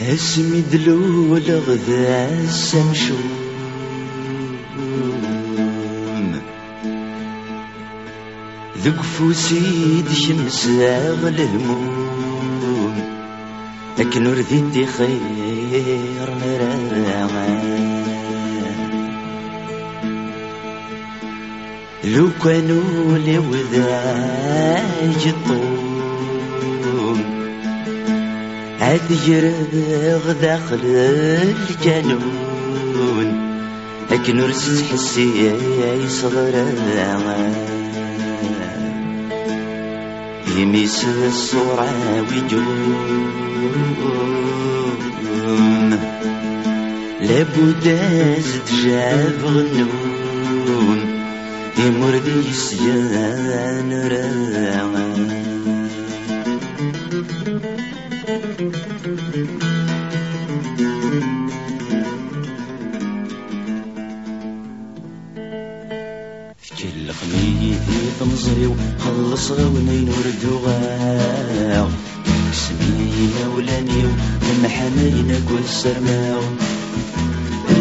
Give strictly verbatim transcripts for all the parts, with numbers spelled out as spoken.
Asmi d-luleɣ d ass amcum, deg ufus i d-kemseɣ lehmum, akken ur d-itixir ara. Lukan ul-iw d ageṭṭum, ad t-greɣ daxel lkanun, akken ur s-ttḥessiseɣ ara. Imi s ṣṣura-w iǧum, labud ad s-d-jabeɣ nnum, imi ur d-yesgan ara. Tkellxem-iyi di temẓi-w, xellṣeɣ-awen ayen ur d-uɣeɣ. Ksem-iyi imawlan-iw, lemḥan ayen akk ssarmeɣ.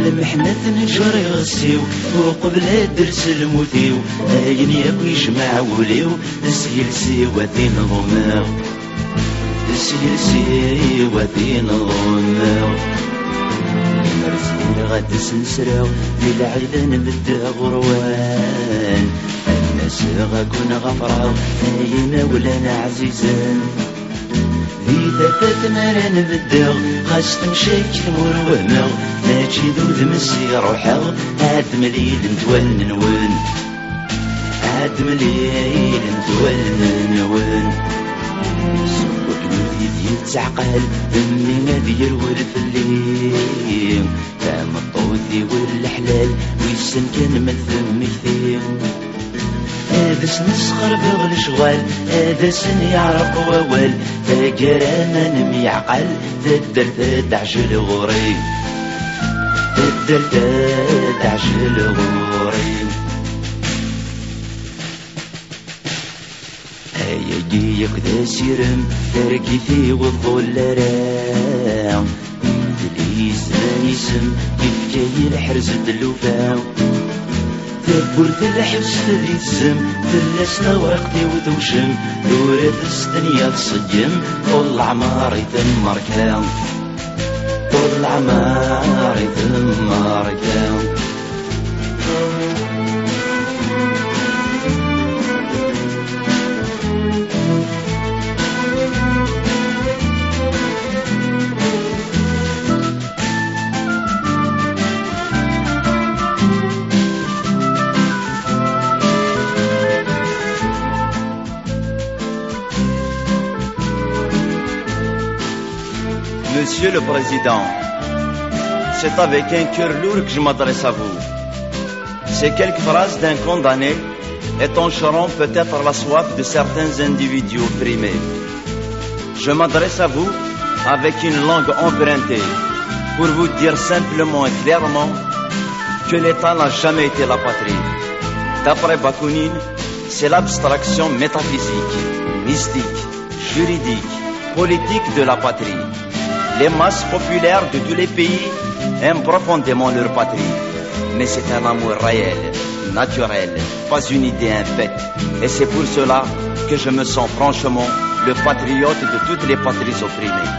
Lmeḥna tenǧer iɣes-iw, uqbel ad d-ters lmut-iw. Ayen yakk yejmeɛ wul-iw, s yiles-iw ad t-in-ḍummeɣ. S yiles-iw ad t-in-ḍummeɣ. Lemmer zmireɣ ad d-snesreɣ, di lɛid ad n-beddeɣ ɣur-wen. Ad n-aseɣ ad ken-ɣafreɣ, ay imawlan ɛzizen. Di tafat mi ara n-beddeɣ, xas temcakkem ur wehmeɣ, mačči d udem s i ruḥeɣ, ad d-mlilent wallen-nwen. Ad d-mlilent wallen-nwen. Seg wakken ur d-yettɛqal, mmi ad yerwel fell-i. Tameṭṭut-iw n leḥlal, wissen kan ma d temmekti. Ad asen-sxerbeɣ lecɣal, ad asen-yeɛreq wawal. Taggara ma nemyeɛqal, taddart ad d-teɛjel ɣur-i. Taddart ad d-teɛjel ɣur-i. Ayagi yakk d asirem, targit-iw ur tḍul ara. Medel i zzman isem, yefka-yi lḥerz n tlufa. Tawwurt lḥebs di tzem, fell-as tawriqt-iw tewcem. Tura testenya tṣeggem, ṭul leɛmer i temmerka. Ṭul leɛmer i temmerka. Monsieur le Président, c'est avec un cœur lourd que je m'adresse à vous. Ces quelques phrases d'un condamné étancheront peut-être la soif de certains individus opprimés. Je m'adresse à vous avec une langue empruntée pour vous dire simplement et clairement que l'État n'a jamais été la patrie. D'après Bakounine, c'est l'abstraction métaphysique, mystique, juridique, politique de la patrie. Les masses populaires de tous les pays aiment profondément leur patrie. Mais c'est un amour réel, naturel, pas une idée, un fait. Et c'est pour cela que je me sens franchement le patriote de toutes les patries opprimées.